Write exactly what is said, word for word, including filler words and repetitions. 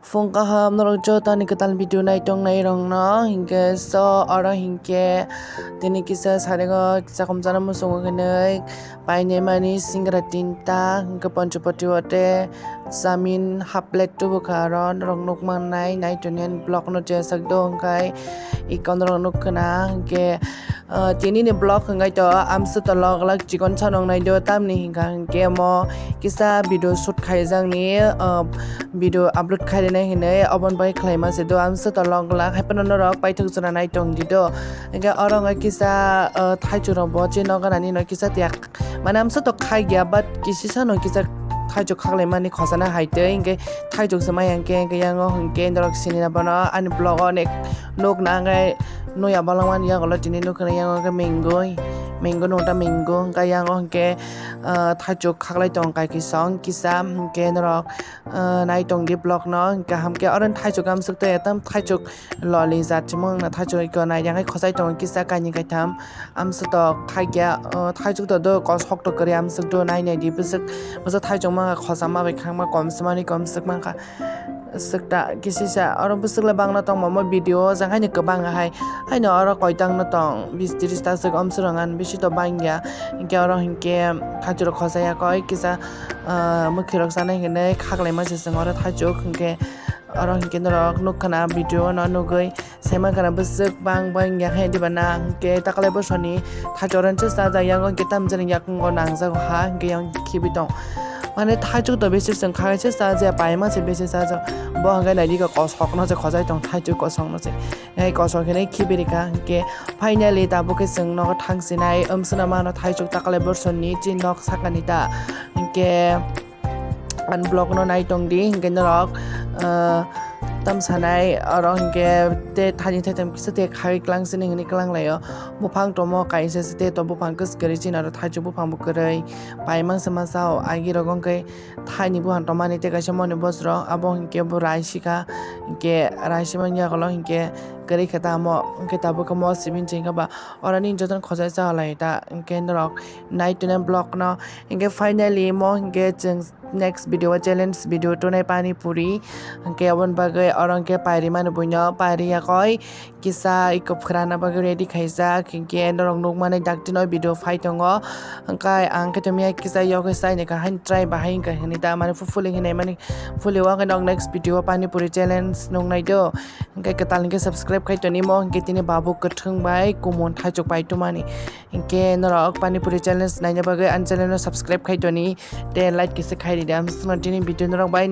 Phung kaham norok joto ani kwtal video nai tongnai rokno, hinkhe so oro hinkhe tini kisa saringo kisa khumjana muchungo hinwi painai mani singra tinta, hinkhe ponchopati o tei chowmin half plate tubukha aro norok nukmannai nai tongni ani vlog no jesakdo, hinkhe iko norok nukkha na hinkhe Ah, tini ni vlog hwnkhe to amswk to log lak chikon sanong nai do, tamni hwnkha hwnkhe mo kisa video shoot khaijakni, ah, video upload khainai hinwi oboni bai khlaima se do, amswk to log lak hai phano norok paithak jora nai tong di do. Hwnkhe oro hwnkhe kisa, ah, thaichuk rok bo chini nogo nani no kisa tiyak, mane amswk to khai ya, but kisi sano kisa thaichuk khaklai mani khosana hai twi, hwnkhe thaichuk se maya hwnkhe, hwnkhe yango hwnkhe norok sinina bono ani vlog o nek nuk na hwnkhe. Nui abalok mani yagulo tini nukha na yango khe mango, mango nungta mango, hwnkhe yango hwnkhe, ah, thaichuk khaklai tong kai kisa, kisa hwnkhe norok, ah, nai tong di vlog no, hwnkhe hamkhe oro thaichuk amswk tei etam thaichuk loli jat chimung na thaichuk iko nai yang khosai tongo kisa kainwi kaitham amswk to khaikya, ah, thaichuk to do kos hok to kwrwi amswk do nai nai di bwswk, bwswk thaichuk mangkha khosama bai khangma kom swmani kom swk mangkha. Swkta kisisa oro bwswk le bangno tongmo mo video o jang haino kwbang hai, haino oro koitang no tong bis tris ta swk omswk rong ani bisi to bangya. Hinkhe oro hinkhe thaichuk rok khosai ya koi kisa, ah, mwkhwi rok sanai hinwi khaklai ma se chwng oro thaichuk hinkhe oro hinkhe norok nukha na video no nugwi. Saimankha na bwswk bang bang ya hai diba na, hwnkhe takalai bosoni thaichuk rok se chajak, yango hwnkhe tamjani yakungo nangjago ha, hwnkhe yang khibi tong. Mane thaichuk to bisi chwng kha se chajak, paima se bisi chajak. Bo hwnkhe naidi kosok no se khojai tong, thaichuk kosok no se. Hai kosok hinwi khibi rikha, hwnkhe finally tabuk khe chwng nogo thangsinai, wmswkno mano thaichuk takalai bosoni chini nok sakani ta. Hwnkhe. Ani vlog no nai tong di, hwnkhe norok, ah, tam sanai, oro hwnkhe tei thani thaitam kisa tei khai klang sini hwnwi klang laio. Buphang tomo kaisa se tei to buphang kwswk kwrwi chini oro thaichuk buphang bo kwrwi. Paimang se masa o agi rogo hwnkhe thaini buphang tomani tei kaisa moni bosrok abo hwnkhe bo rai sikha, hwnkhe rai simani yagulo hwnkhe kwrwi khe tamo hwnkhe tabuk khe mo sibin chengkha ba oroni jotono khojai cha lai ta, hwnkhe norok nai tongni vlog no hwnkhe finally mo hwnkhe chwng next video o challenge video tongnai pani puri. Hwnkhe aboni bagwi oro hwnkhe pairi mani buino pairi yakoi kisa iko phrana bagwi ready khaijak. Hwnkhe norok nukmani daktino video phai tongo. Hwnkhe ang khe tongmia kisa yogwi chaini kahai try bahai wngkha hinwi ta mani phu-, phuli hinwi mani phuli o hwnkhe nok next video o pani puri challenge nuknai do. Hwnkhe kwtal hwnkhe subscribe khai tonimo hwnkhe tini babu kwthwng bai kumun thaichuk pai tumani. Hwnkhe norok pani puri challenge naina bagwi ani channel no subscribe khai toni tei like kisa khai ridi. Ang swngno tini video norok bai